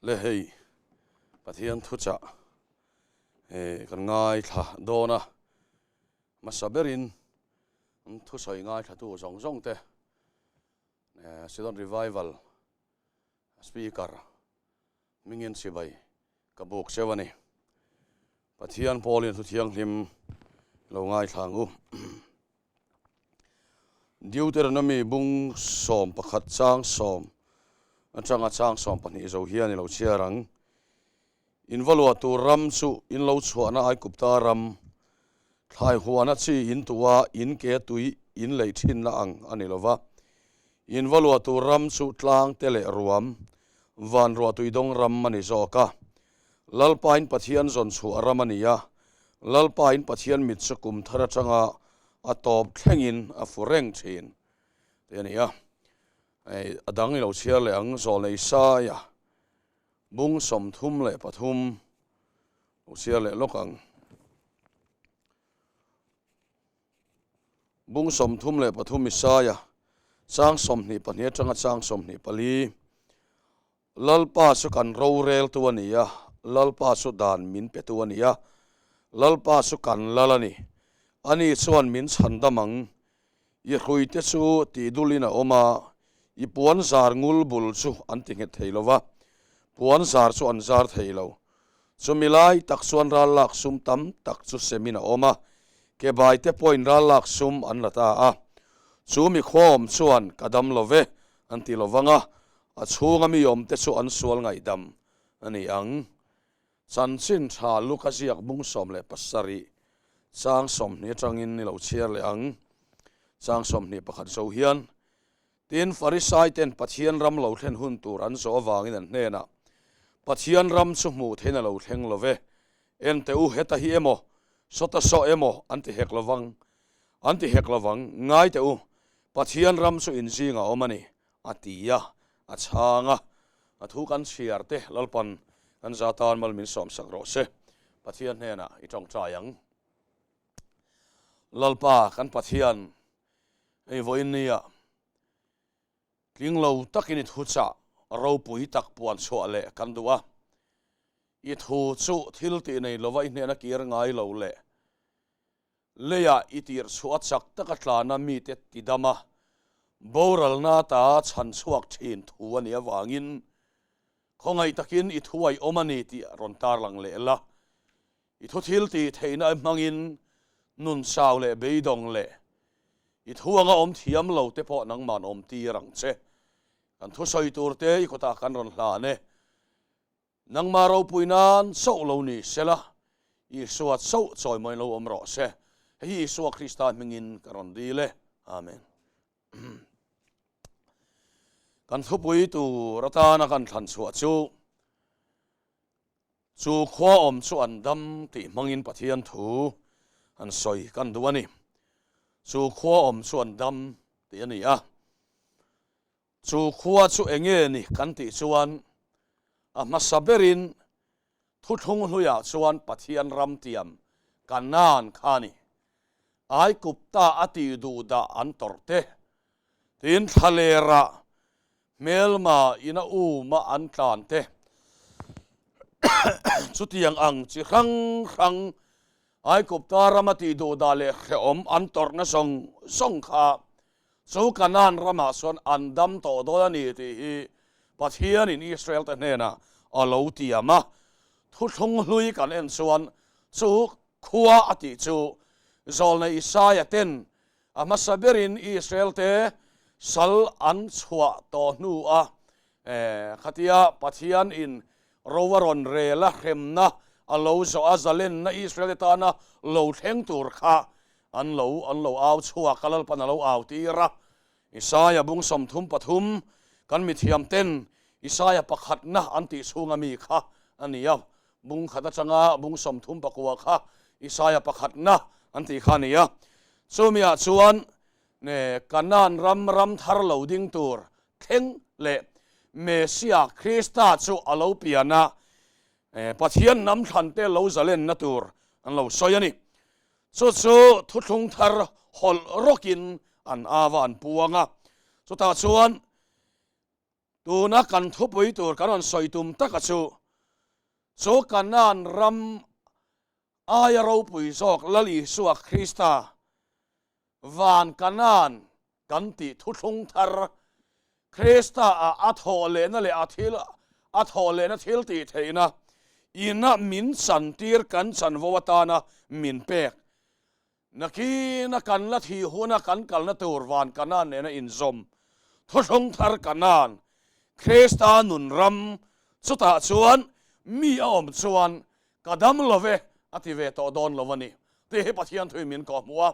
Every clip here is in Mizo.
Le hei Pathian thuchah kan ngaithla dawn a, hmasa berin thusawi ngaithlatu zawng zawng te Synod Revival Speaker hmingin chibai ka buk cheu a ni. Pathian pawlin thu thianghlim lo ngaithla ang u. Deuteronomy bung 11 chang sawm atanga chang 12 zo hian i lo chhiar ang. In va luah tur ram chu in lo chhuahna Aigupta ram, thlai huana chi in tuha in ke tui in lei thinna ang a ni lo va. In va luah tur ram chu tlang te leh ruam, van ruah tui dawng ram a ni zawk a. Lalpain Pathian zawn chhuah ram a ni a, Lalpain Pathian mit chu kum thar atanga a tawp thlengin a fu reng thin tih a ni a. Hei a dang i lo chhiar leh ang, Zawlnei Saia bung 33 lo chhiar leh lawk ang. Bung 33 Isaia chang 22 atanga chang 24. Lalpa chu kan roreltu a ni a, Lalpa chu dan min petu a ni a, Lalpa chu kan lal a ni. Ani chuan min chhandam ang. I hruite chu tihdulin a awm a, i puan zar ngul bul chu an ti nghet thei lo va, puan zar chu an zar thei lo. Chumi lai tak chuan ral lak sum tam tak chu semin a awm a, ke baite pawhin ral lak sum an la ta a. Chu mi khuaawm chuan ka dam lo ve an ti lo vang a, a chhunga mi awmte chu an sual ngaihdam a ni ang. Chanchin tha Luka ziak bung 17 chang 20 atangin i lo chhiar leh ang. Chang 21 zo hian, Tin, Farisaiten Pathian ram lo thlen hun tur an zawh avangin an hnenah, Pathian ram chu hmuh theihin a lo thleng lo ve, en teh u, heta hi emaw, sawta saw emaw an ti hek lovang, an ti hek lovang, ngai teh u, Pathian ram chu in zingah a awm a ni, a ti a, a chhang a. A thu kan chhiar te Lalpan kan za tan mal min sawmsak rawh se. Pathian hnenah i tawngtai ang. Lalpa kan Pathian, hei vawiin nia tling lo takin i thuchah ropui tak puan chhuah leh kan duh a, i thu chu thil tih nei lova i hnena kir ngai lo leh leiah i tirh chhuah a chak taka tlana mite tidam a, boralna ta chhan chhuak thin thu a nih avangin khawngaih takin i thuai awm a ni tih rawn tarlang leh la. I thu thil tih theihna i hmangin nun chau leh beidawng leh i thu anga awm thiam lo te pawh nangman awm tir ang che. Kan thusawi tur te i kutah kan rawn hlan e. Nangmah ropui nan chauh lo ni sela, Isua chauh chawimawiin lo awm rawh se. Hei hi Isua Krista hmingin ka rawn dil e. Amen. Kan thupui tur atana kan thlan chhuah chu Chu khua awm chu an dam tih hmangin Pathian thu an sawi kan duh a ni. Chu khua awm chu an dam tih a ni a. Chu khua chu eng nge ni kan tih chuan a hmasa berin thuthlung hluiah chuan Pathian ram tiam Kanaan kha a ni. Aigupta a tih duh dah an tawrh te Tin, thlalera hmelma ina uma an tlan te, chutiang ang chi hrang hrang Aigupta rama tih duhdah leh hrehawm an tawrhna zawng zawng kha chu Kanaan ramah chuan an dam tawh dawn a ni tih hi Pathianin Israel-te hnenah a lo tiam a. Thuthlung hlui kan en chuan chu khua a tih chu Zawlnei Isaia ten A hmasa berin Israel-te sal an chhuah tawh hnua khatia Pathianin ro a rawn rel a, hremna a lo zawh a, zalenna Israel-te tana lo thleng tur kha an lo an lo au chhuak a, Lalpan a lo au tir a. Isaia bung 33 kan mithiamten Isaia pakhatna an tih chhunga mi kha a ni a, bung khat atanga bung 39 kha Isaia pakhatna an tih kha a ni a. Chumiah chuan Kanaan ram ram thar lo ding tur thleng leh Messia Krista chu a lo pian a, Pathian hnam thlante lo zalenna tur an lo sawi a ni. Chu chu thuthlung thar hawlh rawkin an ava an puang a, chutah chuan. Tuna kan thupui tur kan rawn sawi tum taka chu, chu Kanaan ram aia ropui zawk Lal Isua Krista van Kanaan kan tih thuthlung thar Krista ah a thawh lehna leh a thil a thawh lehna thil tih theihna ina min chantir kan chanvo atana min pek Nakina kan la thih huna kan kalna tur van Kanaan nena inzawm thuthlung thar Kanaan, Krista nun ram, chutah chuan mi a awm chuan ka dam lo ve a ti ve tawh dawn lo a ni tih hi Pathian thuin min kawhhmuh a.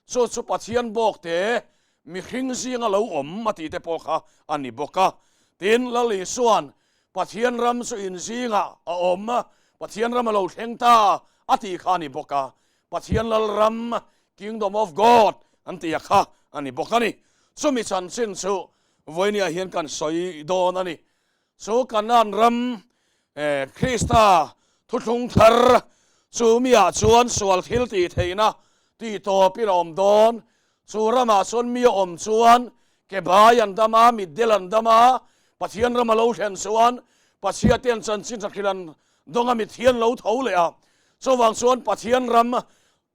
Chu chu Pathian bawk te mihring zinga lo awm a tih te pawh kha a ni bawk a. Tin, Lal Isua'n Pathian ram chu inzingah a awm, Pathian ram a lo thleng ta a tih kha a ni bawk a. Pathian Lalram, Kingdom of God, an tih a kha a ni bawk a ni. Chumi chanchin chu vawinia hian kan sawi dawn a ni. Chu Kanaan ram, Krista thuthlung thar, chu miah chuan sual thil tih theihna tih tawpin a awm dawn. Chu ramah chuan mi a awm chuan ke bai an dam a, mitdel an dam a, Pathian ram a lo thlen chuan Pathiate an chanchin hrilh an dawng a, mitthi an lo tho leh a. Chuvang chuan Pathian ram,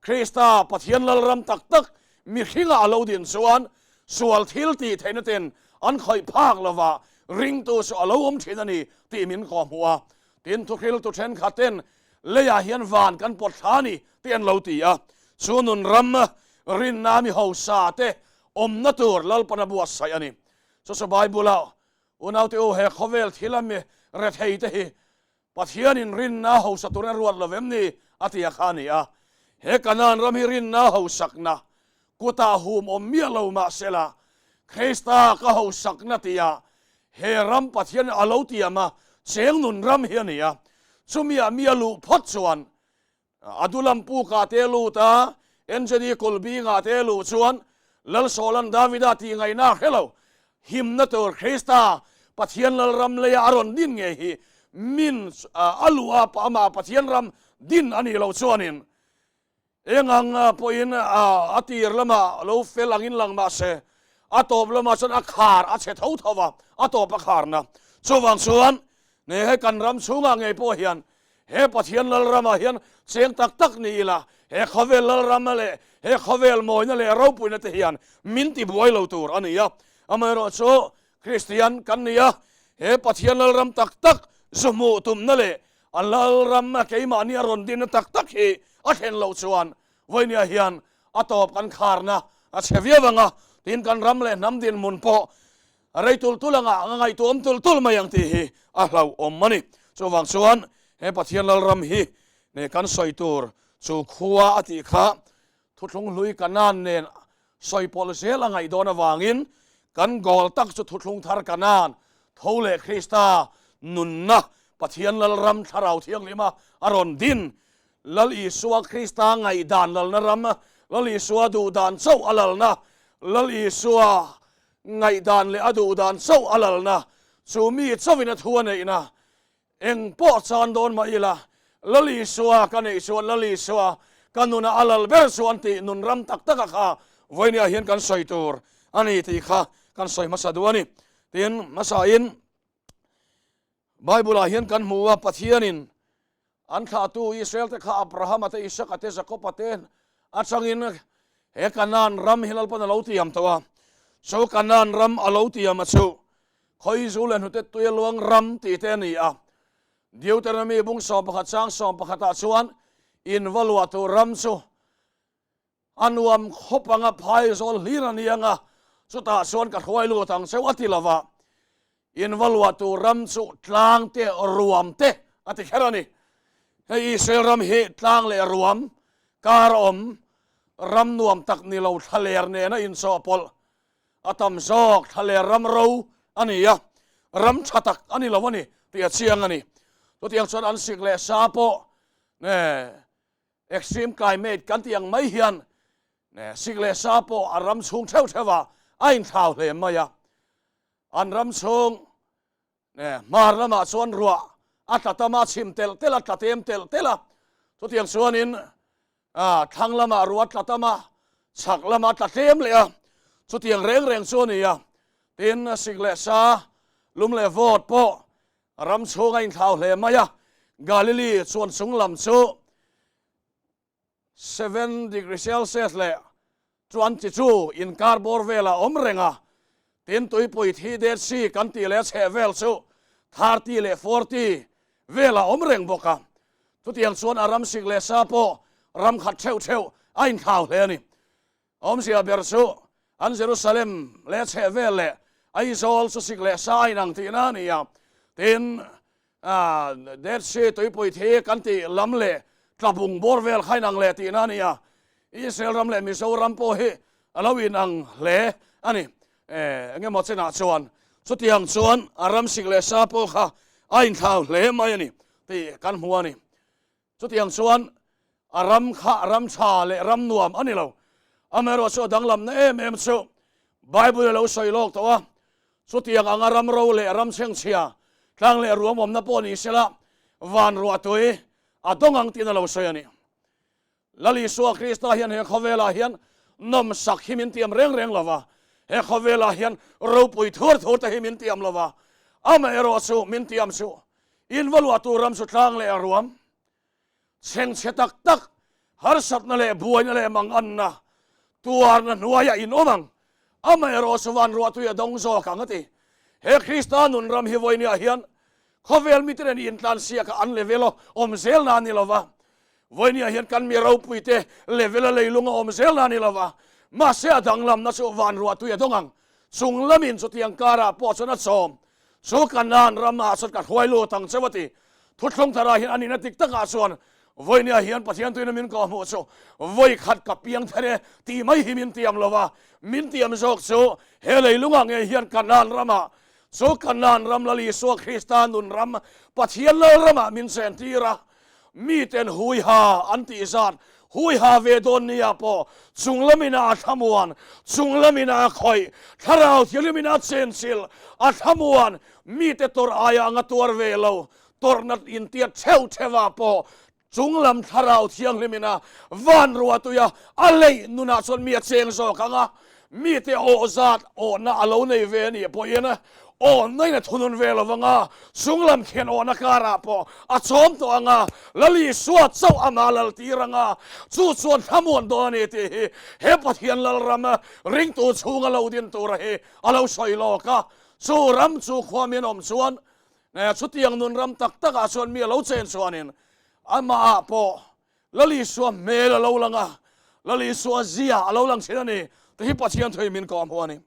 Krista Pathian Lalram tak tak mihringah a lo din chuan sual thil tih theihna ten an khawih phak lova ringtu chu a lo awm thin a ni tih min kawhhmuh a. Tin, thuhriltu thenkhat ten leiah hian van kan pawt thla a ni tih an lo ti a. Chu nun ram rinna mi hausa te awmna tur Lalpan a buatsaih a ni. Chu chu Bible-ah unaute u he khawvel thil a mi rethei te hi Pathianin rinna hausa turin a ruat lo vem ni? a ti a kha a ni a. He Kanaan ram hi rinna hausakna kutah hum awm miah lo mah sela, Krista ka hausakna tia he ram Pathianin a lo tiam a, cheng nun ram hi a ni a. Chumiah mi a luh phawt chuan Adulam pukah te lut a, Engedi kulhbingah te luh chuan Lalsawlan Davida tih ngaihna a hre lo. Himna tur Krista Pathian Lalram leia a rawn din ngei hi min a luh a, amah Pathian ram din a nih loh chuanin eng ang pawhin a tir lamah lo fel angin lang mah se a tawp lamah chuan a khar a chhe tho tho va, a tawp a kharna. Chuvang chuan ne he kan ram chhungah ngei pawh hian He Pathian Lalramah hian cheng tak tak ni ila, he khawvel Lalram leh he khawvel mawina leh ropuina te hian min ti buai lo tur a ni a. Amaherawhchu, Kristian kan ni a, he Pathian Lalram tak tak zu hmuh tumna leh a Lalram keimahni a rawn dinna tak tak hi a thlen loh chuan vawinia hian a tawp kan kharna a chhe viau ang a, tin kan ram leh hnam dinhmun pawh A rei tul tul anga a ngaihtuahawm tul tul mai ang tih hi a hlauhawm a ni. Chuvang chuan he Pathian Lalram hi ne kan sawi tur chu khua a tih kha thuthlung hlui Kanaan nen sawi pawlh zel a ngaih dawn avangin kan goal tak chu thuthlung thar Kanaan tho leh Krista nunna Pathian Lalram Thlarau Thianghlima a rawn din Lal Isua Krista ngaihdan lalna ram, Lal Isua duhdan chauh a lalna, Lal Isua Ngaihdan leh a duhdan chauh a lalna, chu mi chauhin a thu a neihna. Eng pawh chan dawn mah ila, Lal Isua ka neih chuan Lal Isua ka nunah a lal ber chuan tih nun ram tak taka kha vawinia hian kan sawi tur a ni tih kha kan sawi hmasa duh a ni. Tin, hmasain Bible-ah hian kan hmu a, Pathianin an thlahtu Israel-te kha Abrahama te, Isaka te, Jakoba te atangin he Kanaan ram hi Lalpan a lo tiam tawh a. Chu Kanaan ram a lo tiam a chu Khawizu leh hnute tuia luang ram tih te a ni a. Deuteronomy bung 11 chang 11 ah chuan in va luah tur ram chu A nuam khawp ang a, phai zawl hlir a ni ang a, chutah chuan ka hruai lut ang cheu a ti lo va, in va luah tur ram chu tlang te ruam te a ti kher a ni. Hei Israel ram hi tlang leh ruam kar awm ram nuam tak ni lo thlaler nena inchawhpawlh a tam zawk thlaler ram ro a ni a, ram tha tak a ni lo a ni tih a chiang a ni. Chutiang chuan an sik leh sa pawh Extreme climate kan tih ang mai hian sik leh sa pawh a ram chhung theuh theuh ah a inthlau hle mai a. An ram chhung hmar lamah chuan ruah a tla tam a, chhim telh telh a, tla tem telh telh a. Chutiang chuanin thlang lamah ruah a tla tam a, chhak lamah a tla tlem leh a. Chutiang reng reng chu a ni a. Tin, sik leh sa. Lum leh vawt pawh ram chhung a inthlau hle mai a, Galili chuan chung lam chu 7 degree Celsius leh 22 inkar bawr velah awm reng a, tin tuipui thi Dead Sea kan tih leh a chheh vel chu 30 leh 40 velah awm reng bawk a. Chutiang chuan a ram sik leh sa pawh ram khat theuh theuh a inthlau hle a ni. Awmzia ber chu an Jerusalem leh a chheh vel leh Aizawl chu sik leh sa a inang tihna a ni a. Tin, Dead Sea tuipui thi kan tih lam leh tlabung bawr vel kha inang leh tihna a ni a. Israel ram leh Mizoram pawh hi a lo inang hle a ni. Engemaw chenah chuan chutiang chuan a ram sik leh sa pawh kha a inthlau hle mai a ni tih kan hmu a ni. Chutiang chuan a ram kha ram tha leh ram nuam a ni lo. Amaherawhchu a danglamna em em chu Bible a lo sawi lawk tawh a, chutiang anga ram ro leh ram chhengchhia, tlang leh ruam awmna pawh ni sela van ruahtui a dawng ang tiin a lo sawi a ni. Lal Isua Krista hian he khawvelah hian nawmsak hi min tiam reng reng lo va, he khawvelah hian ropui thur thur te hi min tiam lo va, amaherawhchu min tiam chu In va luah tur ram chu tlang leh a ruam, chhengchhe tak tak, harsatna leh buaina leh manganna tuarna hnuaiah in awm ang, amaherawh chu van ruahtui a dawng zawk ang a ti. He Krista nun ram hi vawinia hian khawvel mite nen intlansiak a an level a awm zel na a ni lova, vawinia hian kan mi ropuite level a leilung a awm zel na a ni lova, mahse a danglamna chu van ruahtui a dawng ang, chung lamin chutiang karah pawh chuan a chawm Chu Kanaan ramah chuan ka hruai lut ang cheu a ti. Thuthlung tharah hian a nihna dik takah chuan vawinia hian Pathian tuina min kawhhmuh chu vawi khat ka piang ther e tih mai hi min tiam lo va, min tiam zawk chu he leilungah ngei hian Kanaan ramah, chu Kanaan ram Lal Isua Krista nun ram Pathian Lal ramah min chentir a. Miten huiha an tih zat huiha ve dawn nia pawh chung lamina a thlamuan, chung lamina a khawih, thlarau thianghlimina a chenchilh, a thlamuan, mite tawrh aia anga tuar ve lo, tawrhna intiat theuh theuhah pawh chung lam thlarau thianghlimina van ruahtuia a leih nunah chuan mi a cheng zawk ang a, Mite aw zat awhna a lo nei ve a nih pawhin awhnain a thunun ve lo vang a, chunglam khian awhna karah pawh a chawm tawh ang a, Lal Isua chauh ama lal tir ang a, chu chuan thlamuan dawn a ni tih hi he Pathian Lalram ringtu chhunga lo din tura hi a lo sawi lawk a. Chu ram chu khua min awm chuan chutiang nun ram tak takah chuan mi a lo chen chuanin amahah pawh Lal Isua hmel a lo lang a, Lal Isua zia a lo lang thin a ni tih hi Pathian thei min kawh hmu a ni.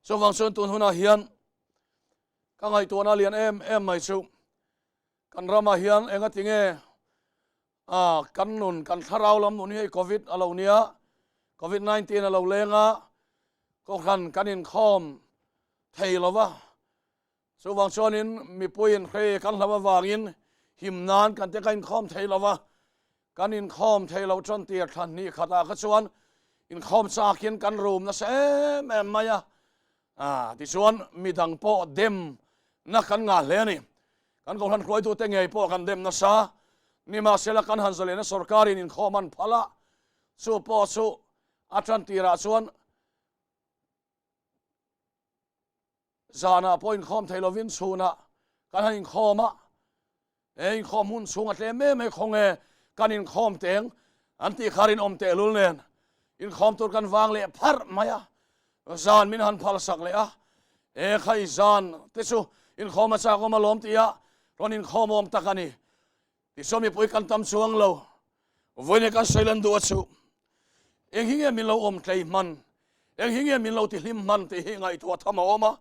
Chuvang chuan tun hunah hian ka ngaihtuahna lian em em mai chu kan ramah hian enga tinge a kan nun kan thlarau lam nun hi hei Covid a lo nia, Covid 19 a lo leng a, kohhran kan inkhawm thei lo va. Chuvang chuanin mipuiin hre kan hlauh avangin him nan kan te ka inkhawm thei lo va, kan inkhawm thei lo tan tir thlan hnih khatah kha chuan inkhawm chakin kan rum nasa em em mai a, ah tichuan midang pawh dem na kan ngah hle a ni. Kan kohhran hruaitute ngei pawh kan dem nasa, nimahsela kan han zalena sorkarin inkhawm an phal a, chu pawh chu a tan tirah chuan Zanah pawh inkhawm thei lovin chhunah kan han inkhawm a, he inkhawm hun chhung a tlem em mai khaw nge kan inkhawm teng an tih kha rinawm tehlul nen inkhawm tur kan vang leh pharh mai a, zan min han phalsak leh a, he khai zan te chu inkhawm a chak awm alawm tih a rawn inkhawm awm tak a ni. Tichuan mipui kan tam chuang lo, vawiin kan sawi lan duh a chu. Eng hi nge min lo awm tlei hman, eng hi nge min lo ti hlim hman tih hi ngaihtuah tham a awm a.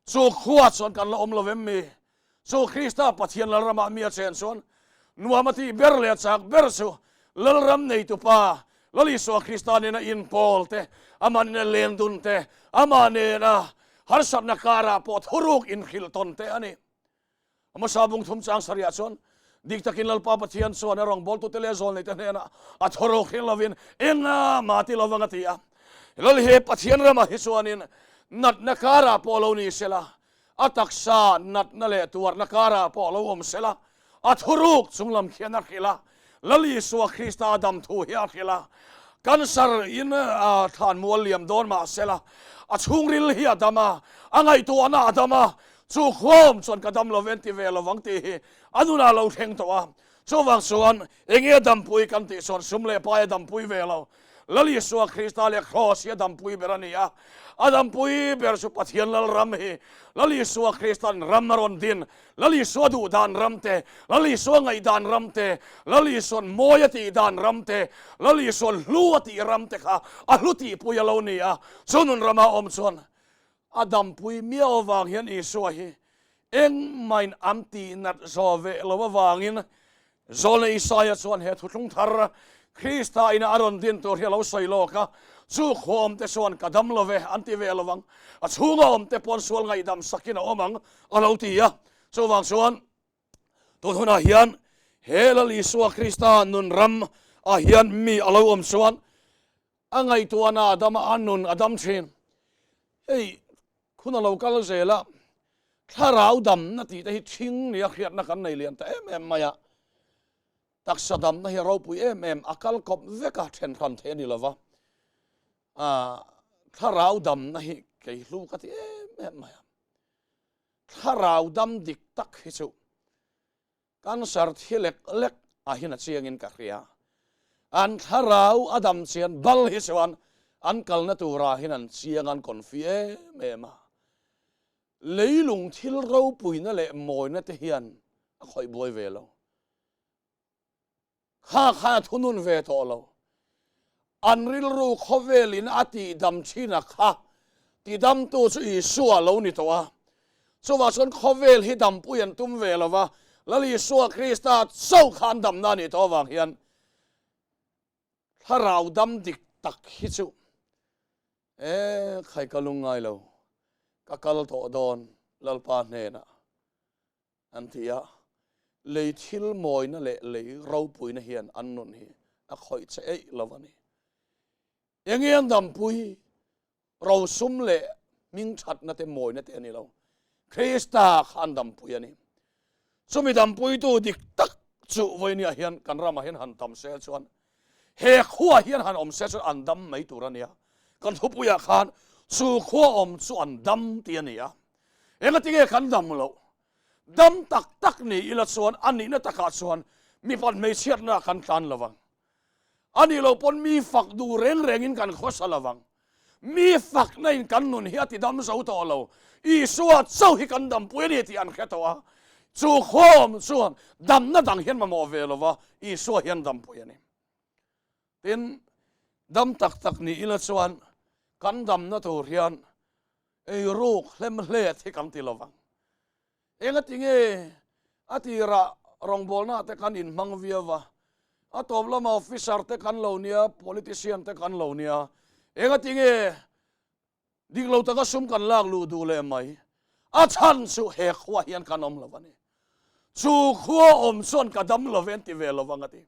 Chu khua chuan kan la awm lo em mi? Chu Krista Pathian Lalramah mi a chen chuan nuam a tih ber leh a chak ber chu Lalram neitupa Lal Isua Krista nena inpawl te, amah nena lendun te, amah nena harsatna karah pawh thuruk inhrilh tawn te a ni. A hmasa bung thum chang sarihah chuan dik takin Lalpa Pathian chuan a rawngbawltute leh zawlneite hnenah a thaw rawk hring lovin enga mah ti lovang a ti a. Lal he Pathian ramah hi chuanin natna karah pawh lo ni sela, a taksa natna leh tuarna karah pawh lo awm sela, a thuruk chunglam khian a hrilh a, Lal Isua Krista dam thu hi a hrilh a. Cancer in thlan mual liam dawn mah sela, a chhungril hi a dam a, a ngaihtuahna a dam a, chu khuaawm chuan ka dam lo ve an ti ve lovang tih hi a nunah lo thleng tawh a. Chuvang chuan enge a dampui kan tih chuan sum leh pai a dampui ve lo. Lal Isua Krista leh Kraws hi a dampui ber a ni a. A dampui ber chu Pathian Lalram hi. Lal Isua Krista'n ram a rawn din. Lal Isua duh dan ram te, Lal Isua ngaih dan ram te, Lal Isua'n mawi a tih dan ram te, Lal Isua'n hlu a tih ram te kha a hlu tihpui a lo ni a. Chu nun rama awm chuan a dampui miau avang hian Isua hi engmahin an tih nat zaw ve lo avangin Zawlna Isaia chuan he thuthlung thar Krista ina a rawn din tur hi a lo sawi lawk a, Chu khua awmte chuan ka dam lo ve an ti ve lo vang, a chhunga awmte pawn sual ngaihdam sakin a awm ang a lo ti a. Chuvang chuan tun hunah hian he Lal Isua Krista nun ram ah hian mi a lo awm chuan a ngaihtuahna a dam a, a nun a dam thin. Hei Hun a lo kal zel a, thlarau damna tih te hi ṭhing nia hriatna kan nei lian ta em em mai a. Taksa damna hi a ropui em em, a kal kawp vek a, ṭhen hran theih a ni lova. Thlarau damna hi kei hlu ka ti em em mai a. Thlarau dam dik tak hi chu Cancer thi lek lek ah hian a chiangin ka hria. An thlarau a dam chian bal hi chuan an kalna turah hian an chiang an confi em em a. Leilung thil ropuina leh mawina te hian a khawih buai ve lo. Kha khan a thunun ve tawh lo. An rilru khawvelin a tihdam thin a kha tidamtu chu Isua a lo ni tawh a. Chuvah chuan khawvel hi dampui an tum ve lo va, Lal Isua Krista chauh kha an damna a nih tawh avang hian thlarau dam dik tak hi chu e khai ka lungngai lo, ka kal tawh dawn Lalpa hnenah. An ti a, lei thil mawina leh lei ropuina hian an nun hi a khawih che eih lo a ni. Enge an dampui rosum leh hmingthatna te mawina te a ni lo, Krista kha an dampui a ni. Chumi dampuitu dik tak chu vawinia hian kan ramah hian han tam se chuan he khua hian han awm se chuan an dam mai tur a nia. Kan thupuiah khan chu khua awm chu an dam tih a ni a. Engatinge kan dam loh? Dam tak tak ni ila chuan a nihna takah chuan mipat hmeichhiatna kan tlan lo vang. A nih loh pawn mi fak duh reng rengin kan khawsa lo vang. Mi fakna in kan nun hi a ti dam zo tawh lo. Isua chauh hi kan dampui a ni tih an hre tawh a. Chu khawm chuan damna dang hian mamawh ve lo va, Isua hian dampui a ni. Tin, dam tak tak ni ila chuan kan damna tur hian Eiruk hlem hlet hi kan ti lo vang. Engati nge a tirah rawngbawlna te kan inhmang viau va, a tawp lama officer te kan lo nia, politician te kan lo nia, engati nge dik lo taka sum kan lak luh duh leh mai? A chhan chu he khua hian kan awm lo a ni. Chu khua awm chuan ka dam lo ve an ti ve lo vang a ti.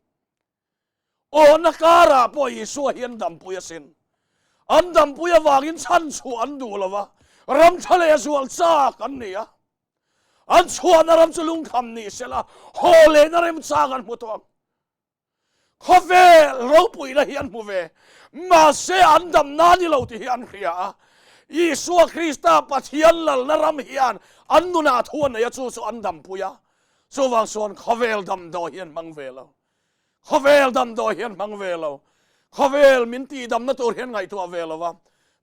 Awhna karah pawh Isua hi an dampui asin. An dampui avangin chhan chhuah an duh lo va, ram tha leh zual chak an ni a. An chhuahna ram chu lungkham ni sela, haw lehna remchang an hmu tawh ang. Khawvel ropuina hi an hmu ve, mahse an damna ni lo tih hi an hria a. Isua Krista Pathian lalna ram hian an nunah thu a nei a, chu chu an dampui a. Chuvang chuan khawvel damdawi hi an hmang ve lo. Khawvel damdawi hi an hmang ve lo. Khawvel min tihdamna tur hi an ngaihtuah ve lo va.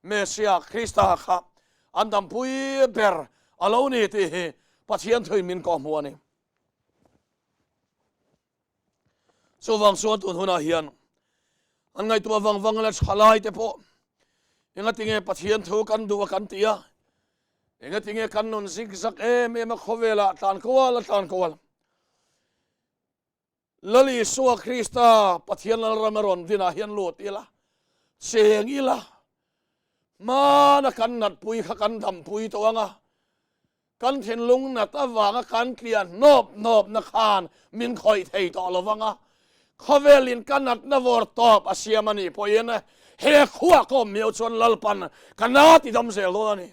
Messiah, Krista kha an dampui ber a lo ni tih hi Pathian thuin min kawhhmuh a ni. Chuvang chuan tun hunah hian an ngaihtuah vang vang la thalai te pawh engatinge Pathian thu kan duh a kan ti a, engatinge kan nun zik zak em em a khawvelah tlan kual a tlan kual. Lal Isua Krista Pathian Lalram a rawn dinah hian lut ila, cheng ila, hmana kan natpui kha kan dampui tawh ang a, kan thinlung nat avanga kan tliah hnawp hnawpna khan min khawih thei tawh lo vang a, khawvelin ka natna vawr tawp a siam a nih pawhin he khua ka awm miau chuan Lalpan ka na ti dam zel dawn a ni.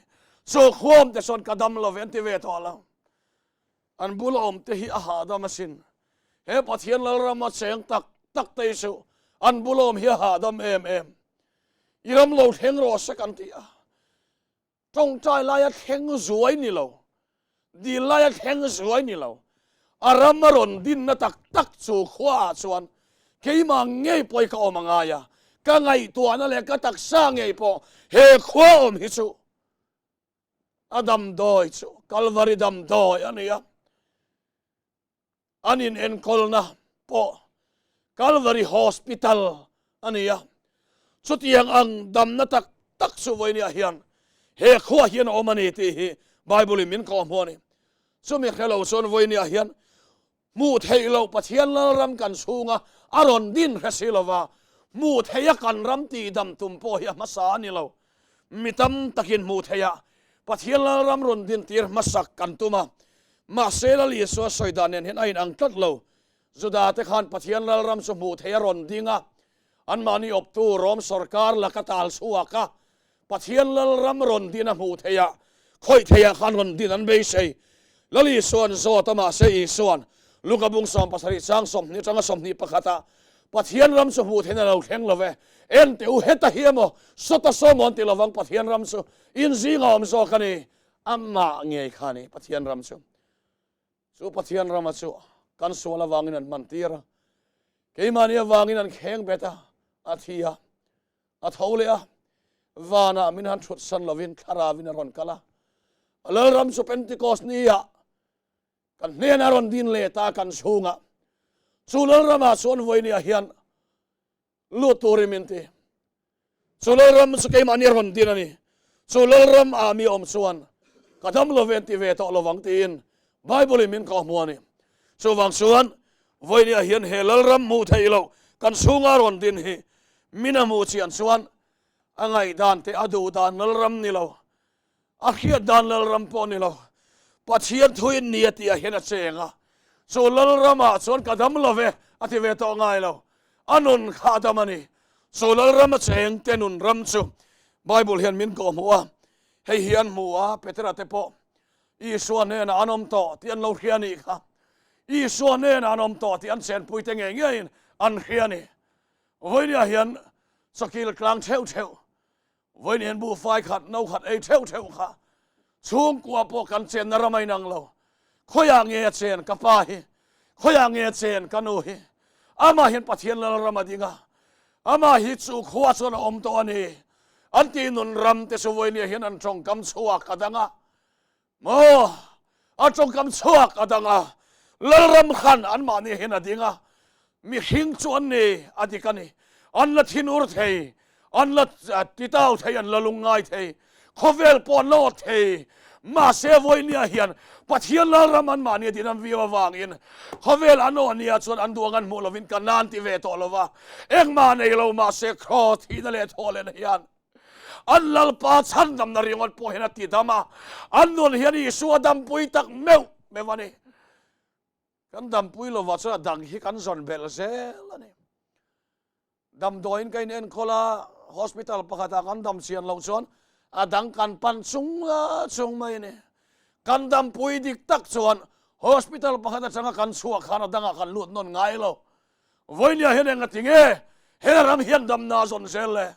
Chu khuamte chuan ka dam lo ve an ti ve tawh lo. An bula awm te hi a hahdam asin. He Pathian Lalrama cheng tak tak te hi chu. An bula awm hi a hahdam em em. I ram lo thleng rawh se kan ti a. Tawngtai laia thleng zuai ni lo, dil laia thleng zuai ni lo, a ram a rawn dinna tak tak chu khuaah chuan keimah ngei pawh i ka awm a ngai a, ka ngaihtuahna leh ka taksa ngei pawh he khua awm hi chu a damdawi chu Kalvari damdawi a ni a. An inenkawlna pawh Calvary Hospital a ni a, chutiang ang damna tak tak chu vawinia hian he khuaah hian a awm a ni tih hi Bible-in min kawhhmuh a ni. Chumi hre lo chuan vawinia hian hmuh theih loh Pathian Lalram kan chhunga a rawn din hre si lova, hmuh theiha kan ram tihdam tum pawh hi a hmasa a ni lo. Mi tam takin hmuh theiha Pathian Lalram rawn dintir hmasak kan tum a, Mahse, Lal Isua sawi dan nen hian a inang tlat lo. Juda-te khan Pathian lalram chu hmuh theih a rawn ding a, anmahni awptu Rom sawrkar laka tal chhuak a, Pathian lalram rawn din a hmuh theih a, khawih theih ah khan rawn din an beisei. Lal Isua'n zawt a, mahse Isua'n Luka bung 70 chang 20 atanga 21 ah Pathian ram chu hmuh theihna lo thleng lo ve, en teh u heta hi emaw sawta sawm awn ti lovang Pathian ram chu in zingah awm zawk a ni. Amah ngei kha a ni Pathian ram chu. Chu Pathian rama chu kan sual avangin an hman tir a, keimahni avangin an kheng bet a, a thi a, a tho leh a, vanah min han thut san lovin thlaravin a rawn kal a. A Lalram chu Pentecost ni-ah kan hnenah a rawn din leh ta kan chhungah. Chu Lalramah chuan vawinia hian Lut turin min ti. Chu Lalram chu keimahni a rawn din a ni. Chu Lalram ah mi awm chuan ka dam lo ve an ti ve tawh lovang tiin Bible in min kawhhmuh a ni. Chuvang chuan vawinia hian he Lalram hmuh theih loh kan chhunga rawn din hi min a hmuh chian chuan a ngaihdan te a duhdan Lalram ni lo A hriat dan Lalram pawh ni lo, Pathian thuin ni a tih ah hian a cheng a, chu Lalramah chuan ka dam lo ve a ti ve tawh ngai lo, a nun kha a dam a ni. Chu Lalram a cheng te nun ram chu Bible hian min kawhhmuh a, hei hi an hmu a, Petera te pawh Isua hnenah an awm tawh tih an lo hria a nih kha. Isua hnenah an awm tawh tih an chenpui te ngei ngeiin an hria a ni. Vawinia hian chawkil tlang theuh theuh Vawiin hian buhfai khat, no khat ei theuh theuh kha chhungkua pawh kan chenna ram a inang lo. Khawiah nge a chen ka pa hi? Khawiah nge a chen ka nu hi? Amah hian Pathian lal ram a ding a, amah hi chu khua chuan a awm tawh a ni. An tih nun ram te chu vawiin hian an tawngkam chhuak a dang a. Maw? A tawngkam chhuak a dang a, Lalram khan anmahni hian a ding a, mihring chu an ni a dik a ni. An la thinur thei, an la titau thei, an la lungngai thei, khawvel pawh an la awt thei. Mahse vawinia hian Pathian Lalram anmahni a din an viau avangin khawvel an awh nia chuan an duh ang an hmuh lovin ka nan ti ve tawh lo va, engmah nei lo mahse kraw thihna leh thawhlen hian An Lalpa chhandamna ringawt pawh hian a ti dam a, an nun hian Isua dampui tak meuh meuh a ni. Kan dampui lovah chuan a dang hi kan zawn belh zel a ni. Damdawiin ka inenkawl a, hospital pakhatah kan dam chian loh chuan a dang kan pan chung chung mai a ni. Kan dampui dik tak chuan hospital pakhat atanga kan chhuah khan a dangah kan lut nawn ngai lo. Vawinia hian eng a ti nge? He ram hian damna a zawn zel le.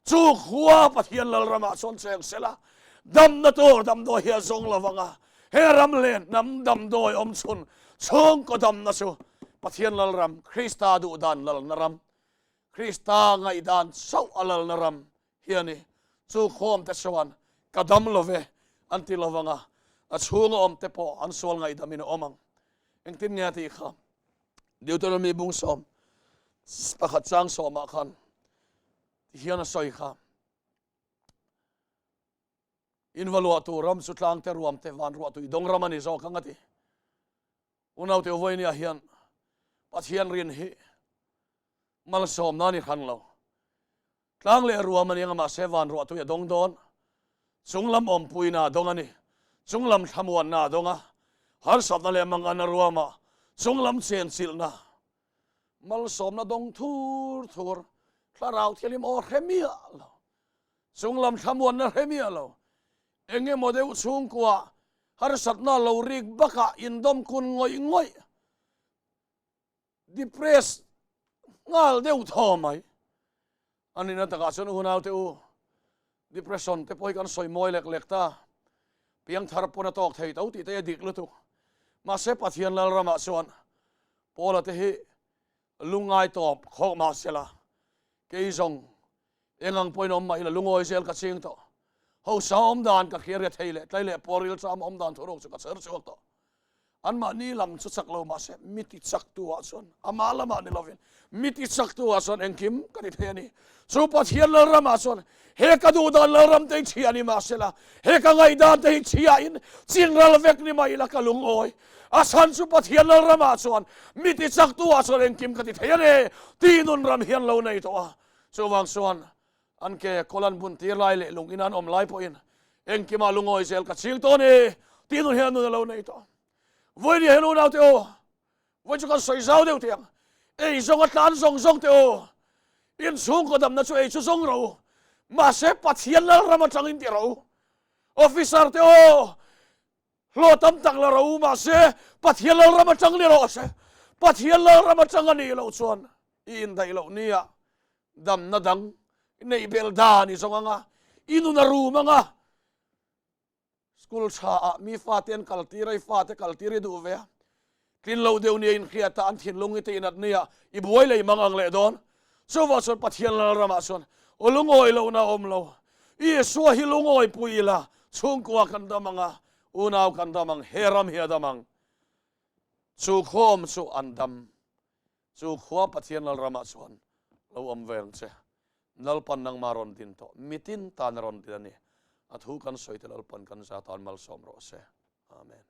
Chu khua Pathian Lalramah chuan cheng sela, damna tur damdawi hi a zawng lo vang a. He ram leh hnam damdawi awm chhun chhungkaw damna chu Pathian Lalram, Krista duhdan lalna ram, Krista ngaihdan chauh a lalna ram hi a ni. Chu khawmte chuan ka dam lo ve an ti lo vang a, a chhunga awmte pawh an sual ngaihdamin a awm ang. Engtin nge a tih kha? Deuteronomy bung 11 chang sawmah khan tihian a sawi kha. In va luah tur ram chu tlang te ruam te van ruah tui dawng ram a ni zawk ang a ti. Unaute Uvawinia hian Pathian rin hi malsawmna a ni hran lo. Tlang leh ruam a ni anga mahse van ruah tui a dawng dawn. Chung lam awmpuina a dawng a ni. Chung lam thlamuanna a dawng a. Harsatna leh mangan a ruam a, chung lam chenchilhna malsawmna dawng thur thur thlarau thianghlim aw hre miah lo. Chung lam thlamuanna hre miah lo. Eng emaw deuh chhungkua harsatna lo rik bakah indawm kun ngawih ngawih. Depressed. nghal deuh thaw mai. A nihna takah chuan unaute u, depression te pawh hi kan sawi mawi lek lek ta. Piangthar pawn a tawk thei to tih te hi a dik lutuk. Mahse Pathian Lalramah chuan Paula te hi lungngai tawp khawk mah sela, kei zawng eng ang pawhin awm mah ila lungawi zel ka ching tawh. Hausa awm dan ka hria ria thei leh tlai leh puar ril cham awm dan thuruk chu ka chher chhuak tawh. Anmahni lam chu chak lo mahse mi ti chak tu ah chuan amah lamah ni lovin mi ti chak tu ah chuan engkim ka ti thei a ni. Chu Pathian Lalram ah chuan he ka duh dan Lalram te hi chhia ni mahsela he ka ngaihdan te hi chhia in chin ral vek ni mah ila ka lungawi. A chhan chu Pathian Lalram ah chuan mi ti chak tu ah chuan engkim ka ti thei a ni tih nun ram hian lo nei tawh a. Chuvang chuan An ke kawl an bun tir lai leh lung ina an awm lai pawhin engkimah lungawi zel ka ching tawh a ni tih nun hian nun a lo nei tawh. Vawiin hian unaute aw, vawiin chu kan sawi zau deuh teh ang. Ei zawng a tlan zawng zawng teh aw, inchhungkaw damna chu ei chu zawng ro u, mahse Pathian Lalram atangin ti ro u. Officer te aw, hlawh tam tak la ro u, mahse Pathian Lalram atang ni rawh se. Pathian Lalram atang a nih loh chuan i indaih loh nia Damna dang neih belh dan i zawng anga, i nun a rum anga, school tha ah mi fate an kal tir a, i fate kal tir i duh ve a, tlin loh deuh nia inhriat a, an thinlung i te inat nia i buai lei mang ang leh dawn. Chuvang chuan Pathian Lalramah chuan aw lungawi lohna a awm lo. Isua hi lungawi pui ila, chhungkua kan dam ang a, unau kan dam ang, he ram hi a dam ang. Chu khawm chu an dam. Chu khua Pathian Lalramah chuan lo awm ve ang che. Lalpan nangmah rawn din tawh, mitin tan a rawn din a ni. A thu kan sawi te Lalpan kan za tan malsawm rawh se. Amen.